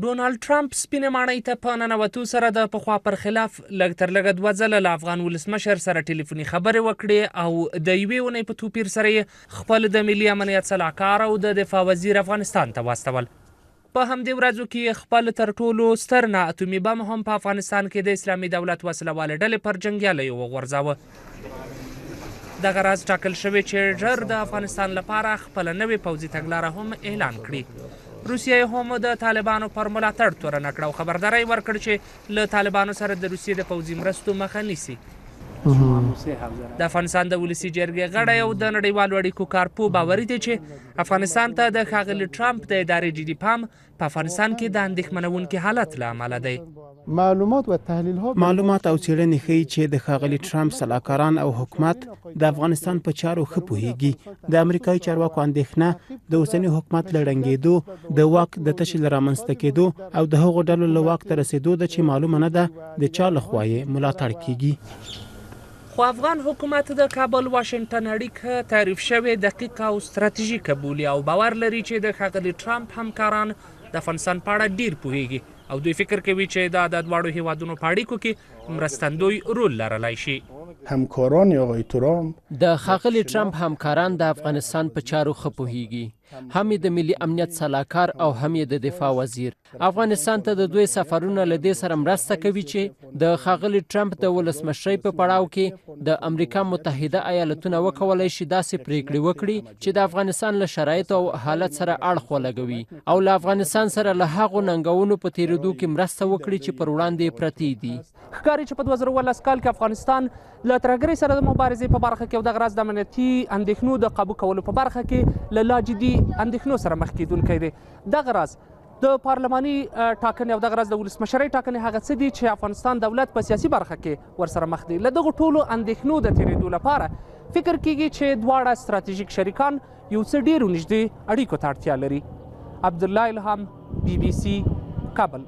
ډونالډ ټرمپ سپینې ماڼۍ ته په ننوتو سره د پخوا پر خلاف لږ تر لږه دوه ځله له افغان ولسمشر سره ټلیفوني خبرې وکړې او د یوې اونۍ په توپیر سره یې خپل د ملي امنیت سلاکار او د دفاع وزیر افغانستان ته واستول. په همدې ورځو کې یې خپل تر ټولو ستر نا اتومي بم هم په افغانستان کې د اسلامي دولت وسله والې ډلې پر جنګیالیو وغورځاوه. دغه راز ټاکل شوې چې ژر د افغانستان لپاره خپله نوې پوځي تګلاره هم اعلان کړي. روسیه یې هم د طالبانو پر ملاتړ تورنه کړه او خبرداری یې ورکړ چې له طالبانو سره د روسیې د پوځي مرستو مخه نیسي. د افغانستان د ولسي جرګې غړی او د نړیوالو اړیکو کارپوه باوري دی چې افغانستان ته د ښاغلي ټرمپ د ادارې جدي پام په افغانستان کې د اندېښمنوونکي حالت له امله دی. معلومات و تحلیل ها معلومات او څېړنې ښيي چې د ښاغلي ټرمپ سلاکاران او حکومت د افغانستان په چارو ښه پوهېږي. د امریکايي چارواکو اندېښنه د اوسني حکومت له ړنګېدو، د واک د تشې له رامنځته کېدو او د هغو ډلو له واک ته رسېدو ده چې معلومه نه ده د چا له خوا یې ملاتړ کېږي. خو افغان حکومت د کابل واشنګټن اړیکه تعریف شوې، دقیقه او ستراتیژیکه بولي او باور لري چې د ښاغلي ټرمپ همکاران د افغانستان په اړه ډیر پوهیږي او دوی فکر کوي چې دا د دواړو هیوادونو په اړیکو کې مرستندوی رول لرلای شي. همکاران آقای ترامپ د ښاغلي ټرمپ همکاران د افغانستان په چارو ښه پوهیږي. هم یې د ملي امنیت سلاکار او هم یې د دفاع وزیر. افغانستان ته د دوی سفرونه له دې سره مرسته کوي چې د ښاغلي ټرمپ د ولسمشرۍ په پړاو کې د امریکا متحده ایالتونه وکولای شي داسې پریکړې وکړي چې د افغانستان له شرایطو او حالت سره اړخ ولګوي او له افغانستان سره له هغو ننګونو په تیریدو کې مرسته وکړي چې پر وړاندې یې پرتې دي. ښکاري چې په 2017 کال کې افغانستان له ترهګرۍ سره د مبارزې په برخه کې او دغه راز د امنیتي اندېښنو د قابو کولو په برخه کې له لا جدي اندېښنو سره مخ کېدونکی دی. دغه راز د پارلماني ټاکنې او دغه راز د ولسمشرۍ ټاکنې هغه څه دي چې افغانستان دولت په سیاسي برخه کې ورسره مخ دی. له دغو ټولو اندېښنو د تېرېدو لپاره فکر کېږي چې دواړه ستراتیژیک شریکان یو څه ډېرو نږدې اړیکو ته اړتیا لري. عبدالله الهام، بي بي سي، کابل.